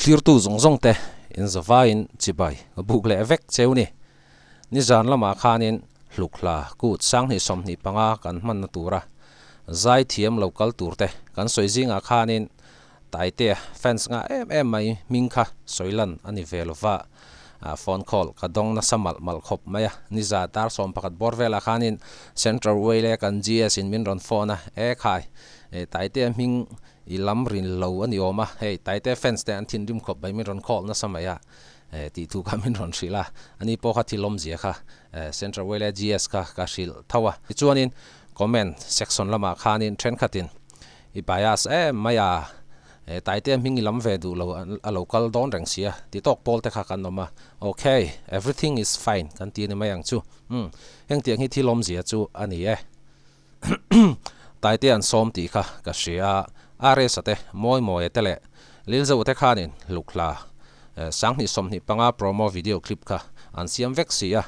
Thlirtu zawng zawng te in zavaiin chibai ka buk leh vek cheu ni. Nizan lamah khanin Hlukhla kut 2025 kan hmanna tura zaithiam lo kal tur te kan sawi zingah khanin Taitea fans ngah em em mai hming kha sawi lan a ni ve lova, phone call ka dawng nasa malh malh khawp mai a. Niza dar 11 bawr velah khanin Central Way leh kan GS in min rawn phone a, E khai, Taitea hming i lam rin lo a ni awm a, hei Taitea fans te an thinrim khawp mai min rawn call nasa mai a, tih thu kha min rawn hrilh a, ani pawh kha thil awmzia kha Central Way leh GS kha ka hrilh tho a. Tichuanin comment section lamah khanin thenkhatin I bias em mai a, e Taitea hming i lam ve duh lo a lo kal dawn reng sia ti tawk pawl te kha kan awm a, ok everything is fine kan ti a ni mai ang chu, umm hengtiang hi thil awmzia chu a ni e. Taitea an sawm tih kha ka hria a, RS-a te, Mawimawia te leh Lilzo te khanin Lukhla 2025 promo video clip kha an siam vek si a,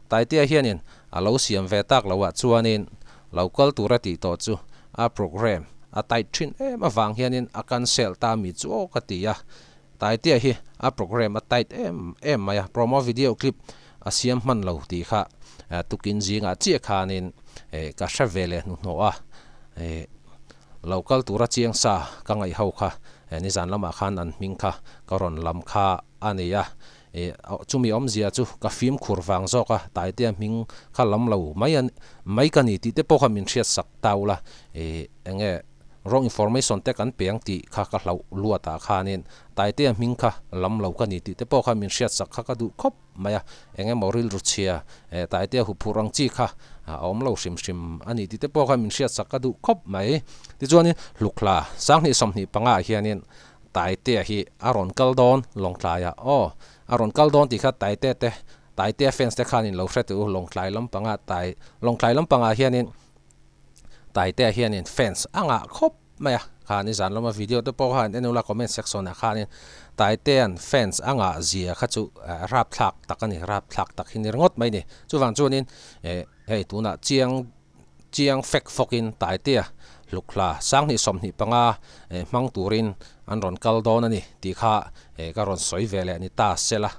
Taitea hianin a lo siam ve tak loh ah chuanin lo kal tura tih tawh chu a programme a tight thin em avang hianin a cancel ta mi chu aw ka ti a. Taitea hi a programme a tight em em mai a, promo video clip a siam hman lo tih kha tukin zingah chiah khanin ka hre ve leh hnuhnawh a. Lo kal tura chiang sa ka ngaih ho kha nizan lamah khan an hming kha ka rawn lam kha a ni a. E, chumi awmzia chu ka fimkhur vang zawk a, Taitea hming kha lam lo mai a, mai ka ni tih te pawh kha min hriat sak ta ula, e, enge wrong information te kan pe ang tih kha ka hlauh luat ah khanin Taitea hming kha lam lo ka ni tih te pawh kha min hriat sak kha ka duh khawp mai a, eng emaw rilru chhia, e, Taitea huphurh ang chi kha a awm lo hrim hrim a ni tih te pawh kha min hriat sak ka duh khawp mai. Tichuanin Hlukhla 2025 ah hianin Taitea hi a rawn kal dawn Lawngtlaiah aw a rawn kal dawn tih kha Taitea te Taitea fans te khanin lo hre teh u Lawngtlai lampangah Tai Lawngtlai lampangah hianin Taitea hianin fans a ngah khawp mai a kha nizan lama video te pawh khan en ula comment section ah khanin Taitea'n fans a ngah zia kha chu rapthlak tak a ni rapthlak tak hi ni ringawt mai ni chuvang chuanin eh hei tunah chiang Chiang fek fawkin Taitea Hlukhla 2025 hmang turin an rawn kal dawn a ni tih kha ka rawn sawi ve leh ni ta sela.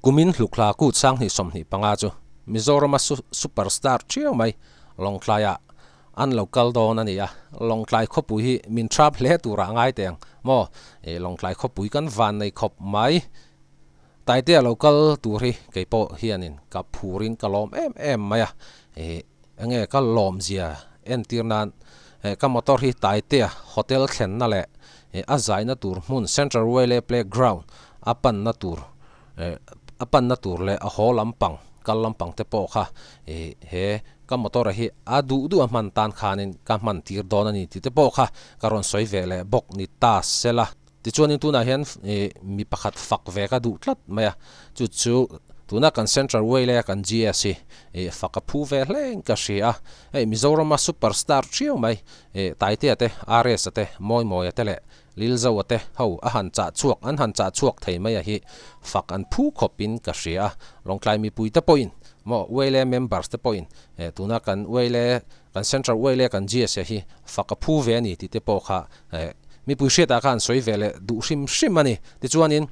Kumin Hlukhla kut 2025 chu Mizorama superstar thiau mai Lawngtlaiah an lo kal dawn a ni a, Lawngtlai khawpui hi min thap hle turah ngai teh ang maw? Lawngtlai khawpui kan van nei khawp mai. Taitea lo kal tur hi kei pawh hianin ka phurin ka lawm em em mai a, ih enge ka lawmzia entir nan ka motor hi Taitea hotel thlenna leh a zaina tur hmun Central Railway Playground a panna tur a panna tur leh a haw lampang kal lampang te pawh kha ih he ka motor hi a duh duh a hman tan khanin ka hman tir dawn a ni tih te pawh kha ka rawn sawi ve leh bawk ni ta sela. Tichuanin tunah hian mi pakhat fak ve ka duh tlat mai a, chu chu tuna kan Central Way laia kan GS hi fak a phu ve hlein ka hria a, hei Mizorama super star thiau mai Taitea te, RS-a te, Mawimawia te leh Lilzoa te ho a han chah chhuak an han chah chhuak thei mai a hi fak an phu khawpin ka hria a, Lawngtlai mipui te pawhin maw Way members te pawhin tuna kan Way kan Central Way laia kan GS-a hi fak a phu ve a ni tih te pawh kha Mipui hriatah khan sawi ve leh duh hrim hrim a ni. Tichuanin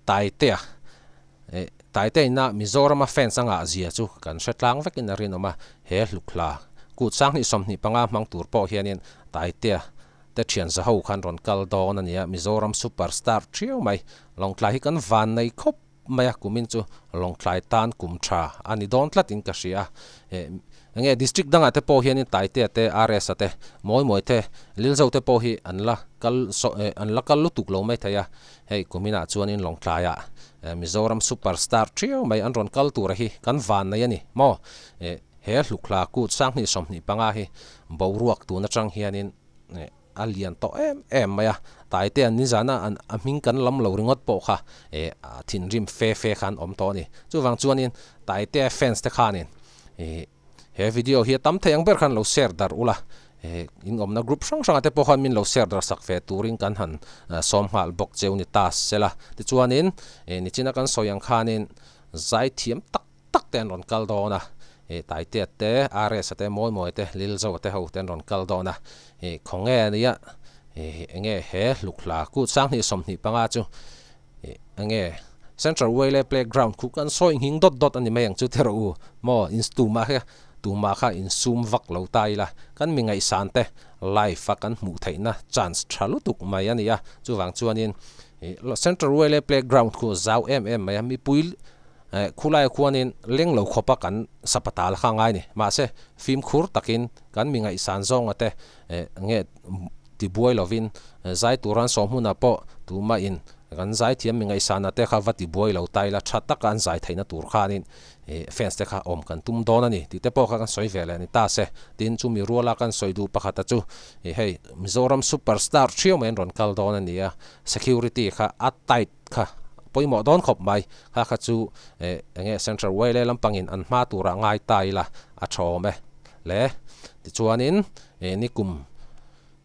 Taitea, Taitea ina Mizorama fans a ngah zia chu kan hre tlang vekin a rinawm a, he hlukhla kut 2025 hmang tur pawh hianin Taitea te thian za ho khan rawn kal dawn a ni a, Mizoram superstar thiau mai Lawngtlai hi kan van nei khawp mai a, kumin chu Lawngtlai tan kum tha a ni dawn tlatin ka hria a. Enge district dangah te pawh hianin Taitea te, RS-a te, Mawimawia te, Lilzo te pawh hi an la kal an la kal lutuk lo mai thei a, hei kuminah chuanin Lawngtlaiah Mizoram superstar thiau mai an rawn kal tura hi kan van nei a ni maw? He hlukhla kut 2025 hi boruak tun atang hianin A lian tawh em em mai a, Taitea nizana an a hming kan lam lo ringawt pawh kha eh a thinrim fe fe khan awm tawh a ni. Chuvang chuanin Taitea fans te khanin ih he video hi a tam thei ang ber khan lo share darh ula, eh in awmna group hrang hrangah te pawh khan min lo share darh sak ve turin kan han sawm nghal bawk cheu ni ta sela. Tichuanin eh nichina kan sawi ang khanin zaithiam tak tak te an rawn kal dawn a, ih Taitea te, RS-a te, Mawimawia te, Lilzoa te ho te an rawn kal dawn a, ih khawnge a nia, Enge he hluk hla kut 2025 chu enge Central Wele Playground khu kan sawi nghing dawt dawt a ni mai ang chu ti rawh u maw in tumah kha tumah kha insum vak lo ta ila kan mi ngaihsan te live a kan hmuh theihna chance tha lutuk mai a ni a chuvang chuanin Central Wele Playground khu zau em em mai a mipui Khulaiah khuanin leng lo khawpa kan sapatal kha ngai ni. Mahse, fimkhur takin kan mi ngaihsan zawnga te nge tibuai lovin zai turan sawm hmunah pawh tumahin kan zaithiam mi ngaihsana te kha va tibuai lo ta ila tha taka an zai theihna tur khanin fans te kha awm kan tum dawn a ni tih te pawh kha kan sawi ve leh a ni ta se. Tin, chumi ruala kan sawi duh pakhata chu hei Mizoram super star thiau mai an rawn kal dawn a ni a, security kha a tight Kha pawimawh dawn khawp mai. Kha kha chu eh enge Central Wale lampangin an hma turah ngai ta ila a tha awm e le. Tichuanin eh nikum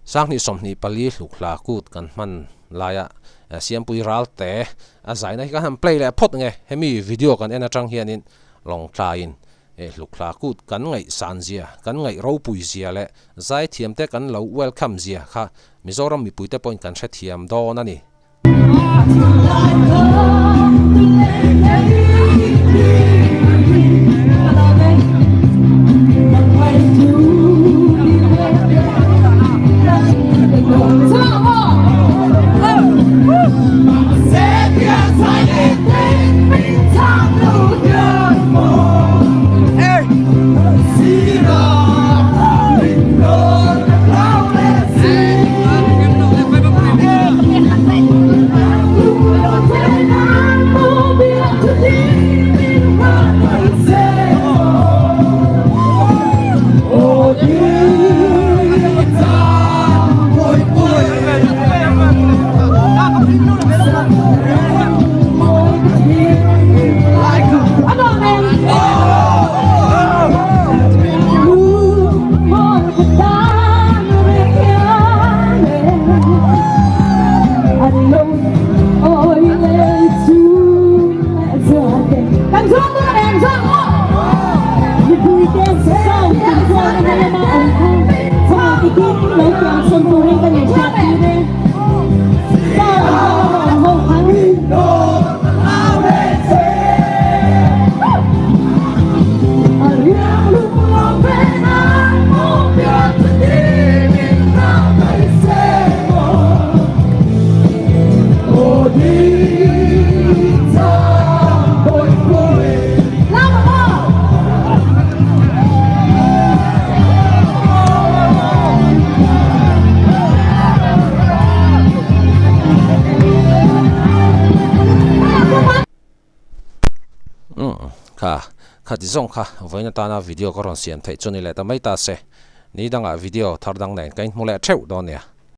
2024 hluk hla kut kan hman laia Siampui Ralte a zaina hi kan han play leh phawt nge hemi video kan en atang hianin Lawngtlaiin eh hluk hla kut kan ngaihsan zia, kan ngaih ropui zia leh zaithiamte kan lo welcome zia kha Mizoram mipuite pawhin kan hrethiam dawn a ni. Kha khati zawng kha vawiin atana video ka rawn siam theih chu ni leh ta mai ta se. Ni dangah video thar dang nen ka inhmu leh theuh dawn nia.